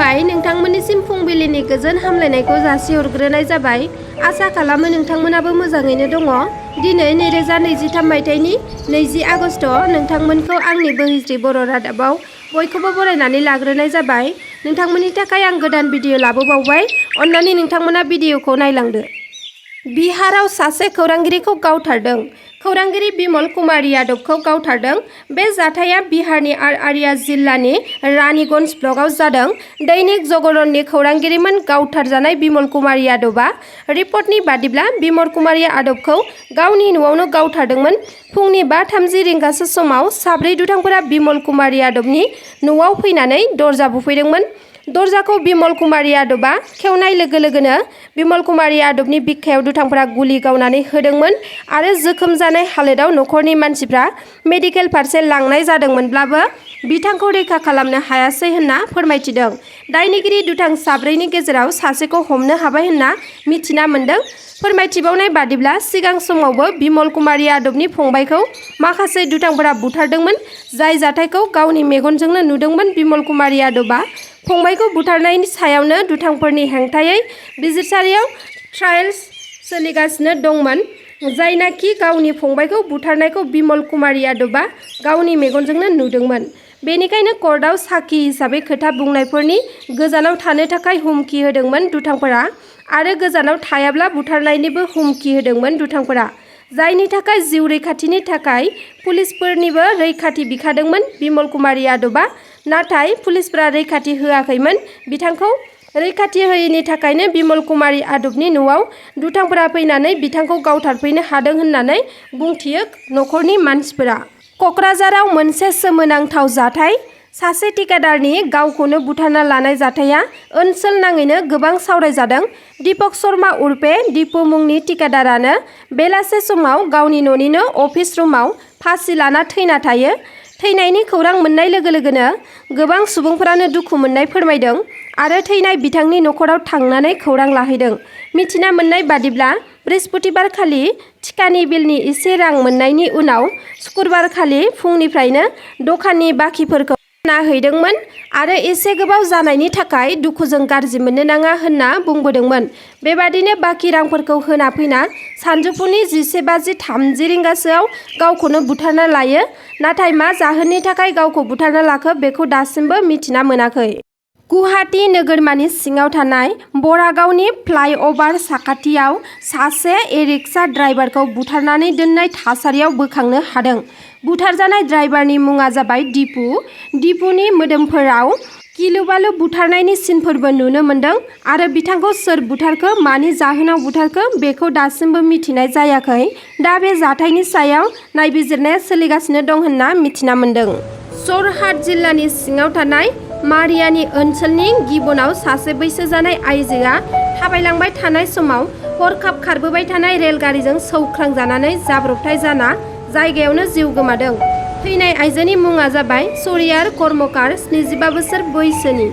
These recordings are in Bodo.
खुलुमबाय नोंथांमोननिसिम फुंबिलिनि गोजोन हामलायनायखौ जासिहरग्रोनाय जाबाय। आसा खालामो नोंथांमोनाबो मोजाङैनो दङ। दिनै 2023 मायथाइनि 20 आगस्ट नोंथांमोनखौ आंनि बोहिस्रि बर' रादाबाव बयखौबो बरायनानै लाग्रोनाय जाबाय। नोंथांमोननि थाखाय आं गोदान भिडिअ लाबोबावबाय। अन्नानै नोंथांमोना भिडिअखौ नायलांदो। बिहाराव सासे खौरांगिरिखौ गावथारदों। खौरांगिरि बिमल कुमारी यादवखौ गावथारदों। बे जाथाया बिहारनि अररिया जिल्लानि रानीगंज ब्लकआव जादों। दैनिक जागरणनि खौरांगिरिमोन गावथारजानाय बिमल कुमारी यादवआ। रिपर्टनि बादिब्ला बिमल कुमारी यादवखौ गावनि न'आवनो गावथारदोंमोन। फुंनि 5:30 रिंगासो समाव साब्रै दुथांफोरा बिमल कुमारी यादवनि न'आव फैनानै दरजा बुफैदोंमोन। दरजाखौ बिमल कुमारी यादवआ खेवनाय लोगो लोगोनो बिमल कुमारी यादवनि बिखायाव दुथांफोरा गुलि गावनानै होदोंमोन आरो जोखोम जानाय हालोदाव न'खरनि मानसिफ्रा मेडिकेल फारसे लांनाय जादोंमोनब्लाबो बिथांखौ रैखा खालामनो हायासै होनना फोरमायथिदों। दायनिगिरि दुथां साब्रैनि गेजेराव सासेखौ हमनो हाबाय होनना मिथिना मोन्दों। फोरमायथिबावनाय बादिब्ला सिगां समावबो बिमल कुमारी यादवनि फंबायखौ माखासे दुथांफोरा बुथारदोंमोन। जाय जाथायखौ गावनि मेगनजोंनो नुदोंमोन। बिमल कुमारी यादवआ फंबायखौ बुथारनायनि सायावनो दुथांफोरनि हेंथायै बिजिरसालियाव ट्रायल्स सोलिगासिनो दंमोन। जायनाखि गावनि फंबायखौ बुथारनायखौ बिमल कुमारी यादवआ गावनि मेगनजोंनो नुदोंमोन। बेनिखायनो कर्टआव साखी हिसाबै खोथा बुंनायफोरनि गोजानाव थानो थाखाय हुमखि होदोंमोन दुथांफोरा आरो गोजानाव थायाब्ला बुथारनायनिबो हुमखि होदोंमोन दुथांफोरा। जायनि थाखाय जिउ रैखाथिनि थाखाय पुलिसफोरनिबो रैखाथि बिखादोंमोन बिमल कुमारी यादवआ। नाथाय पुलिसफोरा रैखाथि होआखैमोन। बिथांखौ रैखाथि होयैनि थाखायनो बिमल कुमारी यादवनि न'आव दुथांफोरा फैनानै बिथांखौ गावथारफैनो हादों होननानै बुंथियो न'खरनि मानसिफोरा। क'क्राझाराव मोनसे सोमोनांथाव जाथाय। सासे थिकादारनि गावखौनो बुथारना लानाय जाथाया ओनसोल नाङैनो गोबां सावरायजादों। दीपक शर्मा उर्फे दीपु मुंनि थिकादारानो बेलासे समाव गावनि न'निनो अफिस रुमाव फासि लाना थैना थायो। थैनायनि खौरां मोननाय लोगो लोगोनो गोबां सुबुंफोरानो दुखु मोननाय फोरमायदों आरो थैनाय बिथांनि न'खराव थांनानै खौरां लाहैदों। मिथिना मोननाय बादिब्ला बृहस्पतिबारखालि थिकानि बिलनि एसे रां मोननायनि उनाव शुक्रबारखालि फुंनिफ्रायनो दखाननि बाखिफोरखौ नाहैदोंमोन आरो एसे गोबाव जानायनि थाखाय दुखुजों गाज्रि मोननो नाङा होनना बुंबोदोंमोन। बेबादिनो बाखि रांफोरखौ होना फैना सानजौफुनि 11:30 रिंगासोआव गावखौनो बुथारना लायो। नाथाय मा जाहोननि थाखाय गावखौ बुथारना लाखो बेखौ दासिमबो मिथिना मोनाखै। गुवाहाटी नोगोरमानि सिङाव थानाय बरागावनि फ्लाइअभार साखाथियाव सासे एरिक्सा ड्राइभारखौ बुथारनानै दोननाय थासारियाव बोखांनो हादों। बुथारजानाय ड्राइभारनि मुङा जाबाय दीपु। दीपुनि मोदोमफोराव गिलुबालु बुथारनायनि सिनफोरबो नुनो मोन्दों आरो बिथांखौ सोर बुथारखो मानि जाहोनाव बुथारखो बेखौ दासिमबो मिथिनाय जायाखै। दा बे जाथायनि सायाव नायबिजिरनाया सोलिगासिनो दं होनना मिथिना मोन्दों। जरहाट जिल्लानि सिङाव थानाय मारियानि ओनसोलनि गिबनाव सासे बैसो जानाय आइजोआ थाबायलांबाय थानाय समाव हरखाब खारबोबाय थानाय रेलगारिजों सौख्रांजानानै जाब्रबथाय जाना जायगायावनो जिउ गोमादों। थैनाय आइजोनि मुङा जाबाय सरियार कर्मकार 75 बोसोर बैसोनि।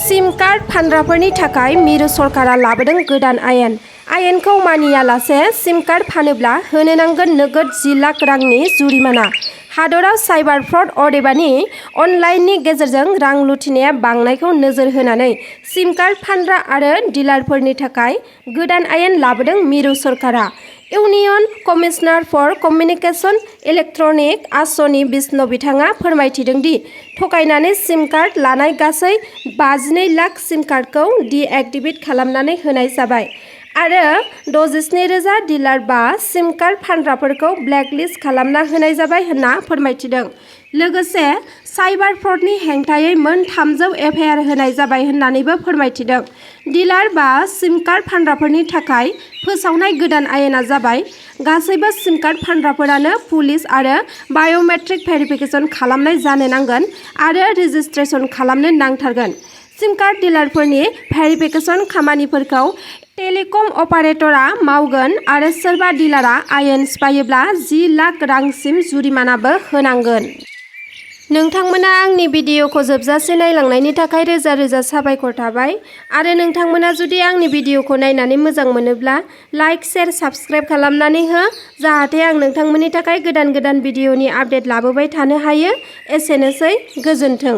सिम कार्ड फानग्राफोरनि थाखाय मिरु सरकारा लाबोदों गोदान आयेन। आयेनखौ मानियालासे सिम कार्ड फानोब्ला होनो नांगोन नोगोद 10 लाख रांनि जुरिमाना। हादराव साइबार फ्रड अदेबानि अनलाइननि गेजेरजों रां लुथिनाया बांनायखौ नोजोर होनानै सिम कार्ड फानग्रा आरो डिलारफोरनि थाखाय गोदान आयेन लाबोदों मिरु सरकारा। Union commissioner for communication electronic आसनि बिष्णु बिथाङा फोरमायथिदों दि थगायनानै सिम कार्ड लानाय गासै 52 लाख सिम कार्डखौ डिएक्टिभेट खालामनानै होनाय जाबाय आरो 67,000 डिलार बा सिम कार्ड फानग्राफोरखौ ब्लेकलिस्ट खालामना होनाय जाबाय होनना फोरमायथिदों। लोगोसे साइबार फ्रडनि हेंथायै मोन 300 एफआइआर होनाय जाबाय होननानैबो फोरमायथिदों। डिलार बा सिम कार्ड फानग्राफोरनि थाखाय फोसावनाय गोदान आयेना जाबाय गासैबो सिम कार्ड फानग्राफोरानो पुलिस आरो बाय'मेट्रिक भेरिफिकेसन खालामनाय जानो नांगोन आरो रेजिस्ट्रेसन खालामनो नांथारगोन। सिम कार्ड डिलारफोरनि भेरिफिकेसन खामानिफोरखौ टेलिकम अपारेटरा मावगोन आरो सोरबा डिलारा आयेन सिफायोब्ला 10 लाख रांसिम जुरिमानाबो होनांगोन। नोंथांमोना आंनि भिडिअखौ जोबजासे नायलांनायनि थाखाय रोजा रोजा साबायखर थाबाय आरो नोंथांमोना जुदि आंनि भिडिअखौ नायनानै मोजां मोनोब्ला लाइक शेयार साबस्क्राइब खालामनानै हो जाहाथे आं नोंथांमोननि थाखाय गोदान गोदान भिडिअनि आपडेट लाबोबाय थानो हायो। एसेनोसै गोजोन्थों।